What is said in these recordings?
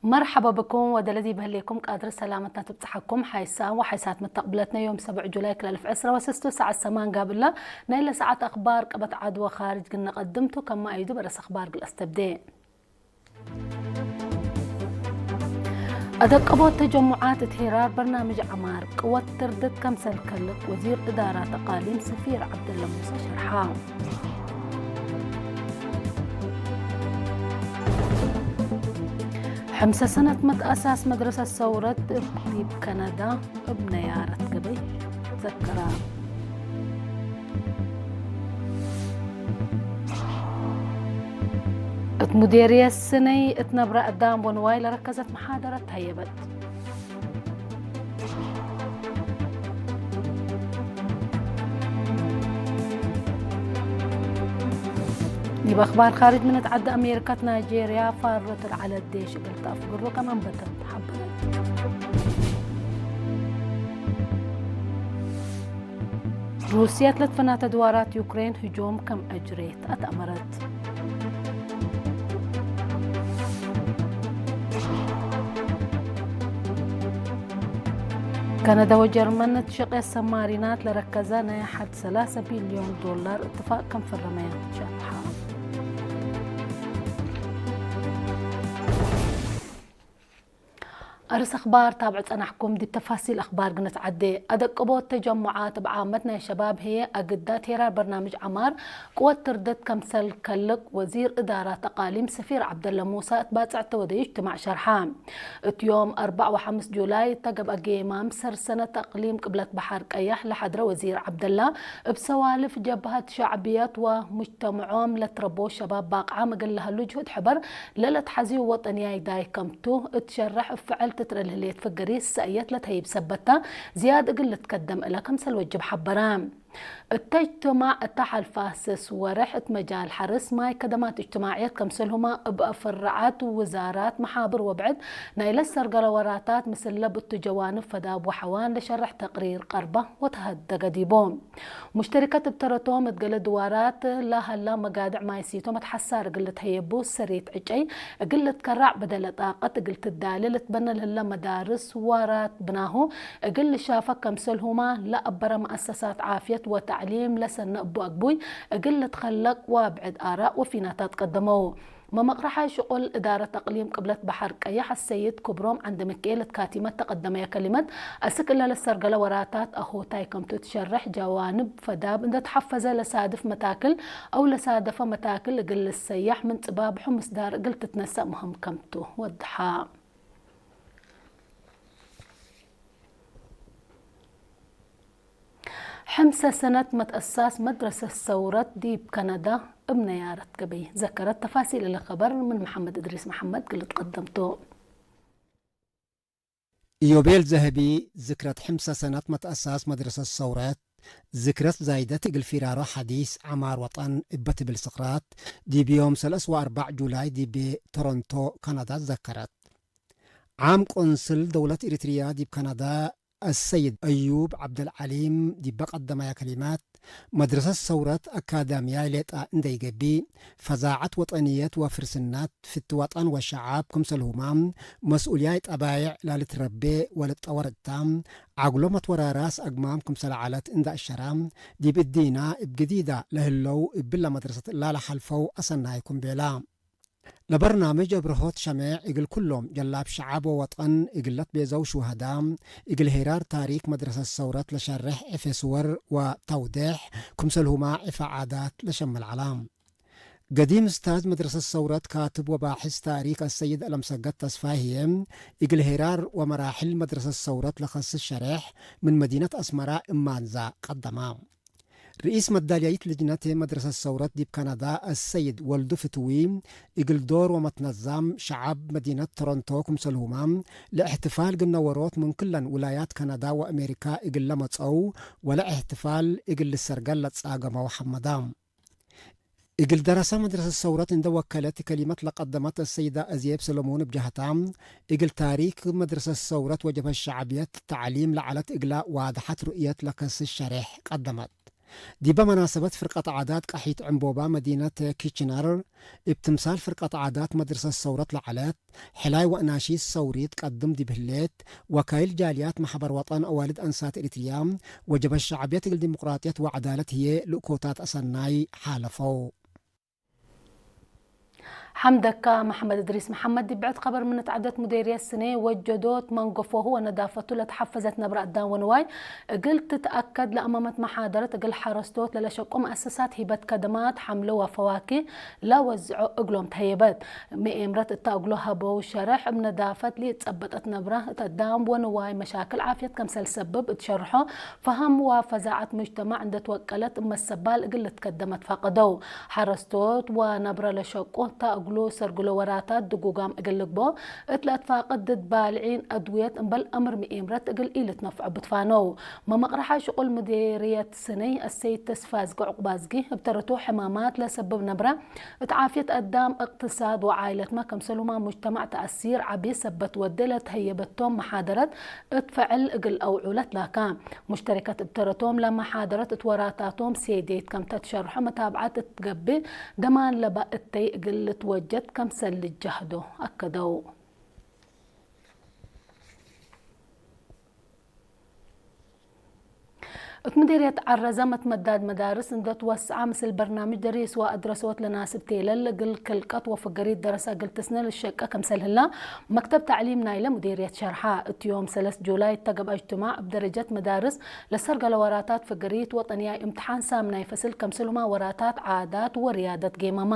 مرحبا بكم ودلدي بهليكم قادر سلامتنا تبتحكم حيسا وحيسات متقبلتنا يوم سبع جولاي كلا ألف عشرة وستة ساعة سمان قابلة نايلة ساعة أخبار قبت عدوى خارج قلنا قدمتو كما أيدو برس أخبار قل أستبدي. أدقبو تجمعات تهرار برنامج عمار قوة تردد كمسل كلق وزير إدارة تقاليم سفير عبد الله موسى شرحان. حمسة سنة متأساس مدرسة ثورة ب كندا ابن يارة قبي ذكرى. ات مديرية السني اتنبرا قدام ونواي لركزت محاضرة هيبت. يبقى أخبار خارج من تعدى أمريكا نيجيريا فارت على الديش قلت أفقر كمان بتن حبرت. روسيا تلتفنا تدوارات يوكرين هجوم كم أجريت أتأمرت. كندا وجرمن تشقي السمارينات لركزة نايحة ثلاثة بليون دولار اتفاق كم فرمية شرحة. أرس أخبار تابع تنحكم دي تفاصيل أخبار قنت عدي. أدقبو التجمعات بعامتنا يا شباب هي أقدات هيرار برنامج عمار قوة تردد كمسل كلق وزير إدارة تقاليم سفير عبد الله موسى اتباتع تودي اجتماع شرحان. اتيوم أربع وخمس جولاي تقب أقيمام سر سنة تقليم قبلة بحر قيح لحضرة وزير عبد الله بسوالف جبهة شعبيات ومجتمعهم لتربو شباب باقعة مقلها لجهد حبر للتحزي وطنياي داي كمتو اتشرح فعل تترى الهليت فقري السأيت لتهيب سبتا زياد قل تقدم إلى كمسل وجب حبران. التجتمع التحل فاسس ورح ات مجال حرس ماي كدمات اجتماعيات كمسلهما بأفرعات ووزارات محابر وبعد نايل السرقلة وراتات مسلب التجوانب فداب وحوان لشرح تقرير قربة وتهدى قديبو. مشتركة بترتو متقل دوارات لا هلا مقادع مايسيتو متحسار قلت هيبو سريت عجي قلت كرع بدل طاقة قلت الدالة لتبنى لهلا مدارس وارات بناهو قل شافة كمسلهما لا أبرا مؤسسات عافية وتعليم لسن أبو أقبوي قل تخلق وابعد آراء وفيناتات قدمو. ما مقرحة شغل إدارة تقليم قبلة بحر قيح السيد كبروم عند مكيلة كاتمة تقدم يا كلمة أسك إلا للسرقلة وراتات أخو تايكم تتشرح جوانب فداب إن تحفز لسادف متاكل أو لسادف متاكل قل السياح من تباب حمص دار قل تتنسى مهم كمتو ودحا. حمسة سنة متأساس مدرسة ثورة ديب كندا ابن يارت قبي ذكرت تفاصيل الخبر من محمد إدريس محمد قلت قدمته. ኢዮቤል ዘህቢ ዝክረት ሕምሰ ሰነት መትአሳስ መድረሰት ሰውረት ዝክረት ዛይደት እግል ፊራሮ ሐዲስ ዐማር ወጠን እበ ትብል ስክራት ዲብ ዮም ሰለስ ወአርበዕ ጁላይ ዲብ ቶሮንቶ ካናዳ ዘከረት። ዓም ቆንስል ደውለት ኢሪትርያ ዲብ ካናዳ አሰይድ አዩብ ዐብደልዓሊም ዲበ ቀደመያ ከሊማት፣ መድረሰት ሰውረት አካዳምያይ ሌጣ እንዴ ኢገብእ፣ ፈዛዐት ወጠንየት ወፍርስናት ፍቲ ወጠን ወሸዓብ ክምሰልሁማ መስኡልያይ ጠባይዕ ላልትረቤ ወልጠወር እታ፣ ዐግሎ መትወራራስ አግማም ክምሰል ዐለት እንዳ እሸራ፣ ዲብ እዲና እብ ግዲዳ ለህለው እብለ መድረሰት እላ ለሐልፈው አሰናይኩም ቤላ። ለበርናምጅ አብርሆት ሸሜዕ እግል ኩሎም ጀላብ ሸዓብ ወወጠን እግል ለትቤዘው ሹሀዳ፣ እግል ሄራር ታሪክ መድረሰት ሰውረት ለሸርሕ ዕፌ ስወር ወተውዴሕ፣ ክምሰልሁማ ዕፌ ዓዳት ለሸምል ዐላ። ገዲም እስታዝ መድረሰት ሰውረት ካትብ ወባሕስ ታሪክ አሰይድ አለምሰገድ ተስፋይ ህዬ፣ እግል ሄራር ወመራሕል መድረሰት ሰውረት ለከስስ ሸሬሕ ምን መዲነት አስመራ እማንዛ ቀደማ። ርኢስ መዳልያይት ልጅነት መድረሰት ሰውረት ዲብ ካናዳ አሰይድ ወልዱ ፍትዊ፣ እግል ዶር ወመትነዛም ሸዓብ መዲነት ቶሮንቶ ክምሰልሁማ፣ ለእሕትፋል ግነ ወሮት ምን ክለን ውላያት ካናዳ ወአሜሪካ እግል ለመጸው ወለእሕትፋል እግል ልሰርገል ለትጻገመው ሐመዳ። እግል ደረሰ መድረሰት ሰውረት እንደ ወከለት ከሊመት ለቀደመት አሰይዳ አዜብ ሰለሞን እብ ጀሀታ፣ እግል ታሪክ መድረሰት ሰውረት ወጀብሀት ሸዕብየት ተዕሊም ለዐለት እግላ ዋድሐት ሩእየት ለከስስ ሸሬሕ ቀደመት። ዲበ መናሰበት ፍርቀት ዓዳት ቃሒት ዕምቦባ መዲነት ኪችነር፣ እብ ትምሳል ፍርቀት ዓዳት መድረሰት ሰውረት ለዓለት፣ ሕላይ ወእናሺት ሰውሪት ቀድም ዲብ ህሌት፣ ወካይል ጃልያት ማሕበር ወጠን አዋልድ አንሳት ኤሪትሪያ፣ ወጀበት ሸዕብየት እግል ዲሞቅራጥየት ወዐዳለት ህዬ ልእኮታት አሰናይ ሓለፈው። ሓምደካ መሓመድ እድሪስ መሓመድ። ዲብ ብዕድ ኸበር ምን እትዓደት ሙዴርየት ስኔ ወጀዶት መንገፎሁ ወነዳፈቱ ለተሓፈዘት ነብረ አዳም ወንዋይ እግል ትትአከድ ለአመመት መሓደረት እግል ሐረስቶት ለለሸቁ መአሰሳት ሂበት ከደማት ሐምለ ወፈዋኪ ለወዝዖ እግሎም ተህየበት። መኤምረት እታ እግሎ ሀበው ሸረሕ እብ ነዳፈት ሊጸበጠት ነብረ እት አዳም ወንዋይ መሻክል ዓፍየት ከምሰል ሰብብ እት ሸርሖ ፈሀም ወፈዛዐት ሙጅተማዕ እንደ ትወቀለት እብ መሰባል እግል ልትከደመት ፋቀደው። ሐረስቶት ወነብረ ለሸቁ፣ እታ እግሉ ሰርግሎ ወራታት ድጉጋም እግል ልግቦ እት ለአትፋቅድ ድድ ባልዒን አድውየት እምበል አምር ምኤምረት እግል ኢልትነፍዖ ብትፋነው። መመቅረሓ ሽቁል ሙዴርየት ስነይ አሰይድ ተስፋዝጊ ዑቅባዝጊ እብ ተረቱ ሕማማት ለሰብብ ነብረ እት ዓፍየት አዳም፣ እቅትሳድ ወዓይለትመ ከምሰልሁማ ሙጅተማዕ ተአሲር ዐቢ ሰበት ወዴ ለተህየበቶም መሓደረት እት ፈዕል እግል አውዑለት ላካ። ሙሽተሪከት እብ ተረቶም ለመሓደረት እት ወራታቶም ሴዴት ከምተ ትሸርሖ መታብዓት እት ገብእ ደማን ለባ እተይ እግል ልትወጀድ ከምሰል ልጃህዶ አከደው። እት ምዴርየት ዐረዘ መትመዳድ መዳርስ እንደ ትወስዓ ምስል በርናምጅ ደሪስ ወአድረሶት ለናስብ ቴለል እግል ክልቀት ወፍገሪት ደረሰ እግል ትስነ ልሸቀ ከምሰል ህላ መክተብ ተዕሊም ናይለ ሙዴርየት ሸርሓ። እት ዮም ሰለስ ጁላይ እተ ገብአ እጅትማዕ እብ ደረጀት መዳርስ ለሰርገለ ወራታት ፍገሪት ወጠንያይ እምትሓን ሳምናይ ፈስል ከምስልሁማ ወራታት ዓዳት ወርያደት ጌመማ።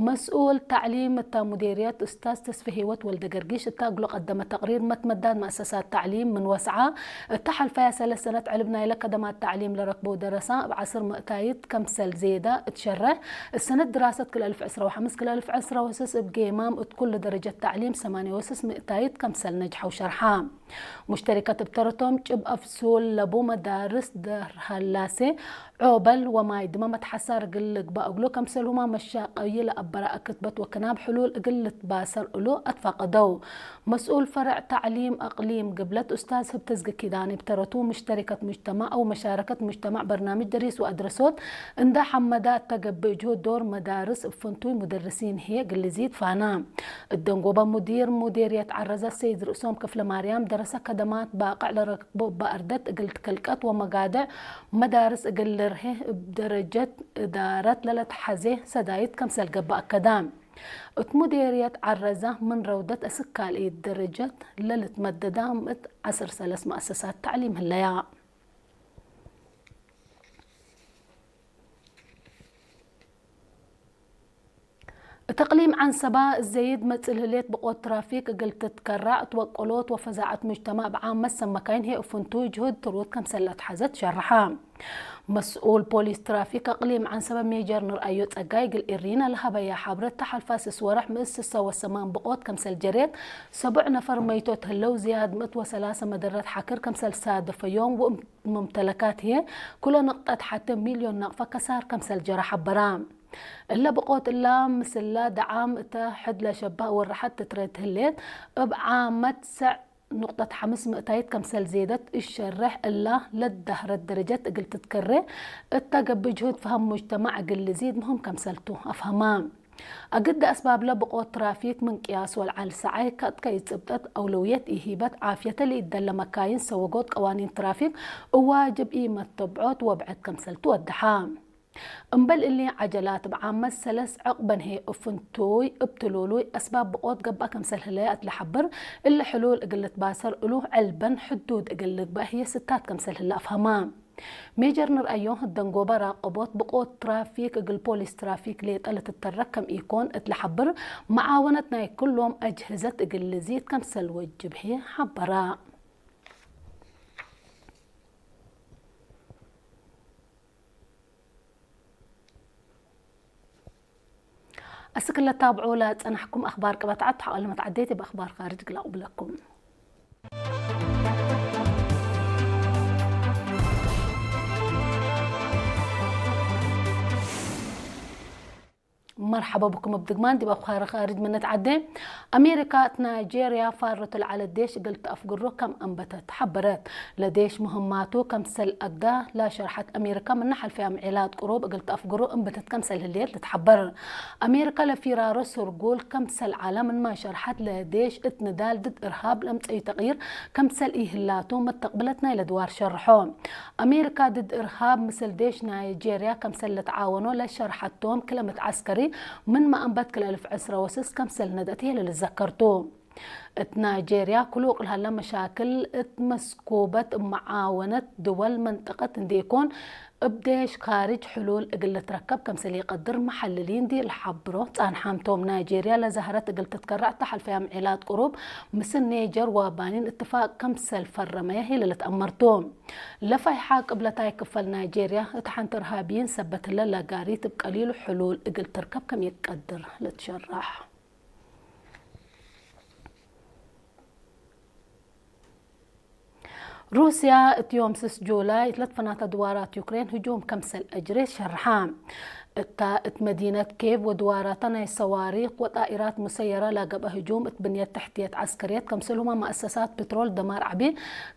መስኡል ተዕሊም እታ ሙዴርየት ኡስታዝ ተስፈ ህይወት ወልደገርጊሽ እታ እግሎ ቀደመ ተቅሪር መትመዳድ መአሰሳት ተዕሊም ምን ወስዓ እታ ሐልፈያ ሰለስ ሰነት ዕልብ ናይለ ከደማት ተዕሊም ለረክበው ደረሳ እብ ዐስር ምእታይት ከምሰል ዜዳ እት ሸረሕ። እሰነት ድራሰት ክልአልፍ ዕስራ ወሐምስ ክልአልፍ ዕስራ ወስስ እብ ጌማም እት ኩሉ ደረጀት ተዕሊም ሰማንያ ወስስ ምእታይት ከምሰል ነጅሐው ሸርሓ። ሙሽተሪከት እብ ተረቶም ጭብ አፍሱል ለቡ መዳርስ ደርሃላሴ ዖበል ወማይ ድመ መትሐሳር እግል ልግባእ እግሉ ከምሰልሁማ መሻቀይ ለአበረአ ክትበት ወክናብ ሕሉል እግል ልትባሰር እሉ አትፋቀደው። መስኡል ፈረዕ ተዕሊም አቅሊም ግብለት ኡስታዝ ህብተዝጊ ኪዳነ እብ ተረቱ ሙሽተሪከት ሙጅተማዕ አው መሻረከት ሙጅተማዕ በርናምጅ ደሪስ ወአድረሶት እንዳ ሐመዳ እተ ገብእ ጅሁድ ዶር መዳርስ እብ ፍንቱይ ሙደርሲን ህዬ እግል ልዚድ ፋና። እደንጎበ ሙዲር ሙዴርየት ዐረዘ ሰይድ ርእሶም ክፍለ ማርያም ደረሰ ከደማት ባቅዕ ለረክቦ እባ እርደት እግል ትከልቀት ወመጋድዕ መዳርስ እግል ልርሄ እብ ደረጀት እዳረት ለለትሐዜ ሰዳይት ከምሰል ገብእ አከዳ። እት ሙዴርየት ዐረዘ ምን ረውደት እስክ ካልኢት ደረጀት ለልትመደዳ ምእት ዐስር ሰለስ መአሰሳት ተዕሊም ህለያ። እት እቅሊም ዐንሰባ እዘይድ መጽል ህሌት ብቆት ትራፊክ እግል ትትከራዕ እት ወቀሎት ወፈዛዐት ሙጅተማዕ ብዓመት ሰብ መካይን ህዬ እፍንቱ ጅሁድ ትሩት ከምሰል ለትሐዘት ሸርሐ። መስኡል ፖሊስ ትራፊክ እቅሊም ዐንሰባ ሜጀር ንርአዮ ጸጋይ እግል ኤሪና ለሀበያ ሐብረት ተሐልፋ ስስ ወረሕ ምእስ ስሰ ወሰማን ብቆት ከምሰል ጀሬት ሰቡዕ ነፈር መይቶት ህለው ዝያድ ምእት ወሰላሰ መደረት ሐክር ከምሰል ሳደፈዮም ወእም ሙምተለካት ህዬ ኩሎ ንቅጠት ሐቲ ሚልዮን ናቅፈ ከሳር ከምሰል ጀረ ሐበራ። እለ ብቆት እላ ምስላ ደዓም እተ ሕድ ለሸባህ ወረሐት ትትረድ ህሌት እብ ዓመት ሰዕ ንቅጠት ሐምስ ምእታይት ከምሰል ዜደት እሸርሕ እላ ለዳህረት ደረጀት እግል ትትከሬ እተ ገብእ ጅሁድ ፈሀም ሙጅተማዕ እግል ልዚድ ምህም ከምሰልቱ አፍሀማ። አግደ አስባብለ ብቆት ትራፊክ ምን ቅያስ ወልዓል ሰዓይ ከእትከ ኢጽብጠት አውለውየት ኢሂበት ዓፍየተ ለኢደለ መካይን ሰወጎት ቀዋኒን ትራፊክ እዋጅብ ኢመተብዖት ወብዕድ ከምሰል ትወድሓ። እምበል እሊ ዐጀላት እብ ዓመት ሰለስ ዕቅበን ህዬ እፍንቱይ እብ ትሉሉይ አስባብ ብቆት ገብአ ከምሰል ህለያ እት ለሐብር እሊ ሕሉል እግል ልትባሰር እሉ ዐልበን ሕዱድ እግል ልግበእ ህዬ ስታት ከምሰል ህለ አፍሀማ። ሜጀር ንርአዮ ደንጎበ ራቀቦት ብቆት ትራፊክ እግል ፖሊስ ትራፊክ ሌጠ ለትተረክ ከም ኢኮን እት ለሐብር መዓወነት ናይ ክሎም አጅህዘት እግል ልዚድ ከምሰል ወጅብ ህዬ ሐበራ። አስክ ለታብዑ ለጸናሕኩም አኽባር ቅበትዓት ተሓቀልመት ዓዴት እብ አኽባር ካርጅ ግላቁ ብለኩም። መርሓባ ብኩም ኣብ ድግማን ዲብ ኣፍኻሪ ኻርጅ መነት ዓደ። ኣሜሪካ እት ናይጄርያ ፋረቱ ለዓለ ዴሽ እግል ተኣፍግሮ ከም ኣንበተት ሓበረት። ለዴሽ ሙህማቱ ከምሰል ኣግዳ ላሸርሓት ኣሜሪካ ምነ ሓልፈያ ምዔላት ቅሩብ እግል ተኣፍግሮ እንበተት ከምሰል ህልየት ልትሓበር። ኣሜሪካ ለፊራሮ ስርጉል ከምሰል ዓላ ምንማ ሸርሓት ለዴሽ እት ንዳል ድድ እርሃብ ለምጸዩ ተቕይር ከምሰል ኢህላቱ መተቕብለት ናይ ለድዋር ሸርሖ። ኣሜሪካ ድድ እርሃብ ምስል ዴሽ ናይጄርያ ከምሰል ለተዓወኖ ለሸርሓቶም ክለመት ዓስከሪ ምን መኣንበት ክልተ ኣልፍ ዕስራ ወስስ ከምሰል ነደት የለ ልዘከርቱ። እት ናይጄርያ ክሉቅ ለሃላ መሻክል እት መስኩበት መዓወነት ድወል መንጠቀት እንዴኮን እብ ዴሽ ካርጅ ሕሉል እግል ልትረከብ ከምሰል ይቀድር መሓልሊን ዲ ልሓብሮ ጻንሓምቶም። ናይጄርያ ለዛህረት እግል ትትከራዕ ተሓልፈያ ምዔላት ቅሩብ ምስል ኔጀር ዋባኒን እትፋቅ ከምሰል ፈረመያ ሂለ ልትኣመርቱ። ለፋይሓ ቅብለታይ ክፈል ናይጄርያ እት ሓንቲ እርሃቢይን ሰበት ህለ ለጋሪት እብ ቀሊሉ ሕሉል እግል ትርከብ ከም ይቀድር ልትሸራሕ። ሩስያ እት ዮም ስስ ጁላይ እት ለትፈናተ ድዋራት ዩክሬን ህጁም ከምሰል ኣጅሬት ሸርሓ። እታ እት መዲነት ኬቭ ወድዋራታ ናይ ሰዋሪክ ወጣኢራት ሙሰየራ ላገብአ ህጁም እት ብንየት ተሕትየት ዓስከርየት ከምሰልሁማ መእሰሳት ፕትሮል ደማር ዓቢ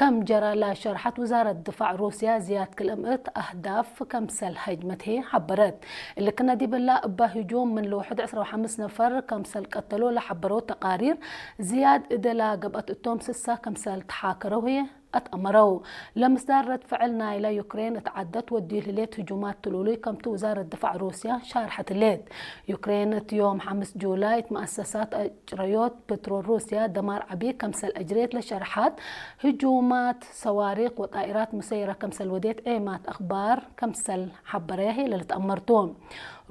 ከም ጀራ ላሸርሓት ውዛረት ድፋዕ ሩስያ ዝያድ ክልእምእት ኣህዳፍ ከምሰል ሀጅመት ሄ ሓበረት። እልክነ ዲብላ እባ ህጁም ምን ልውሕድ ዕስራ ወሓምስ ነፈር ከምሰል ቀተሎ ለሓበረው ተቃሪር ዝያድ እደላ ገብአት እቶም ስሳ ከምሰል ተሓከረው ህየ ኣትኣመረው። ለምስዳር ረድ ፍዕል ናይላ ዩክሬን እት ዓደት ወዲል ህሌት ህጁማት ትሉሉይ ከምቲ ውዛረት ድፋዕ ሩስያ ሻርሐት ህሌት። ዩክሬን እት ዮም ሓምስ ጁላይ እት መኣሰሳት ኣጭረዮት ፕትሮል ሩስያ ደማር ዓቢ ከምሰል ኣጅሬት ለሸርሓት ህጁማት ሰዋሪክ ወጣኢራት ሙሰይራ ከምሰል ወዴት ዔማት ኣኽባር ከምሰል ሓበረያ ሄለ ልትኣመርቱ።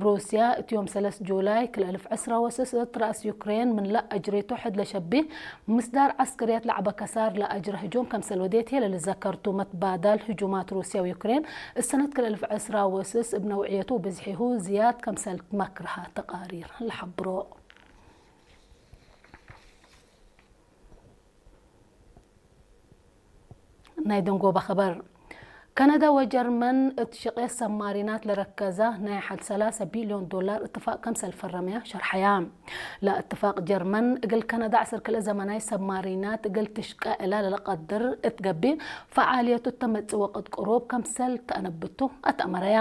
ሩስያ እት ዮም ሰለስ ጁላይ ክልተ ኣልፍ ዕስራ ወስስ እት ራእስ ዩክሬን ምን ለኣጅሬቱ ሕድ ለሸቢህ ምስዳር ዓስከርያት ለዓበ ከሳር ለኣጅረ ህጁም ከምሰል ወዴት ሄለ ልዘከርቱ። መትባዳል ህጁማት ሩስያ ወዩክሬን እሰነት ክልተ ኣልፍ ዕስራ ወስስ እብ ነውዕየቱ ብዝሒሁ ዝያድ ከምሰል ትመክርሃ ተቃሪር ለሓብሮ። ናይ ደንጎባ ኸበር። ከነዳ ወጀርመን እት ሽቄት ሰማሪናት ለረከዛ ናይ ሓድ ሰላሳ ቢልዮን ዶላር እትፋቅ ከምሰል ፈረመያ ሸርሐያ። ለእትፋቅ ጀርመን እግል ከነዳ ዕስር ክልተ ዘመናይ ሰማሪናት እግል ትሽቀ እላ ለለቀድር እትገቢ ፈዓልየቱ እተመጽእ ወቅት ቅሩብ ከምሰል ተአነብቱ ኣተእመረያ።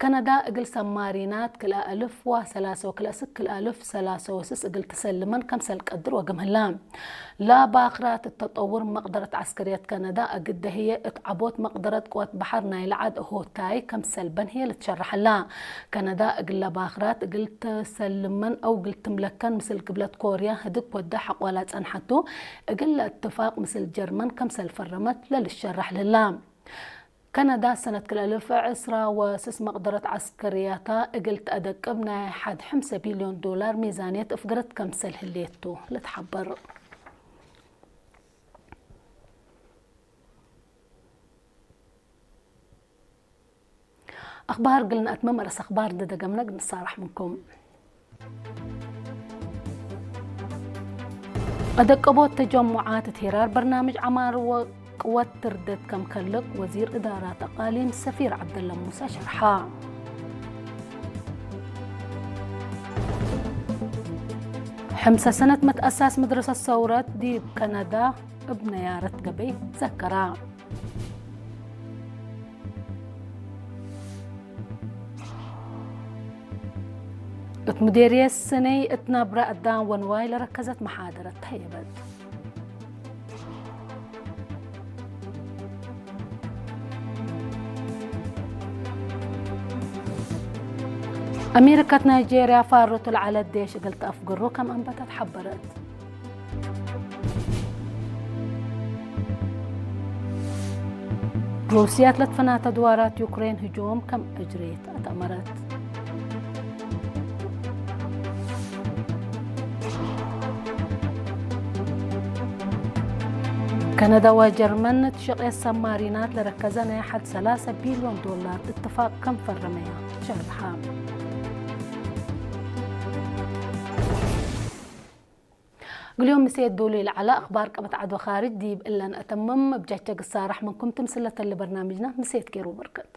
ከነዳ እግል ሰማሪናት ክልአ እልፍ ወሰላሳ ወክልአ ስክ ክልአ እልፍ ሰላሳ ወስስ እግል ትሰልመን ከምሰል ቀድር ወግም ህላ። ላባኽራት እተጠውር መቅደረት ዓስከርየት ከነዳ እግደ ህየ እት ዓቦት መቅደረት ቅወት በሐር ናይ ለዓድ እሆታይ ከምሰልበን ህየ ልትሸረሐላ። ከነዳ እግል ለባኽራት እግል ትሰልመን አው እግል ትምለከን ምስል ግብለት ኮርያ ህድግ ወደ ሐቆላ ጸንሐቱ እግል ለእትፋቅ ምስል ጀርመን ከምሰል ፈረመት ለልሸረሕ ልላ። ከነዳ ሰነት ክልተ ኣልፍ ዕስራ ወስስ መቅደረት ዓስከርያታ እግል ተአደቅብ ናይ ሓድ ሕምሰ ቢልዮን ዶላር ሚዛንየት እፍግረት ከምሰል ህሌቱ ልትሓበር። ኣኽባር ግልናት መመረስ ኣኽባር ደደገምነግ ንሳራሕ ምንኩም። ቀደቀቦት ተጀሙዓት እት ሄራር በርናምጅ ዐማር ወቅወት ትርደት ከም ከልቅ ወዚር እዳራት ኣቃሊም ሰፊር ዐብደላ ሙሳ ሸርሓ። ሕምሰ ሰነት መትአሳስ መድረሰት ሰውረት ዲብ ከነዳ እብ ነያረት ገበይ ዘከራ። እት ሙዴርየት ሰነይ እት ናብራ አዳም ወንዋይ ለረከዘት መሓደረት ተሀየበት። አሜሪካት ናይጄርያ ፋሮቱ ለዐለት ዴሽ እግል ተአፍግሩ ከም አንበተት ሐበረት። ሩስያ ለትፈናተ ድዋራት ዩክሬን ህጁም ከም እጅሬት ኣተእመረት። ከነዳ ወጀርመን ትሸቄት ሰማሪናት ለረከዘ ናይ ሐድ ሰላሳ ቢልዮን ዶላር እትፋቅ ከም ፈረመያ ሸርሓ። ግልዮም ምሴት ዶሉ ለዐለ ኣኽባር ቀበት ዓድ ወኻርጅ ዲብ እለን አተምም። እብ ጃቸ ግሳራሕ ምንኩም ትምስለተሊ በርናምጅና ምሴት ኬሩ በርከት።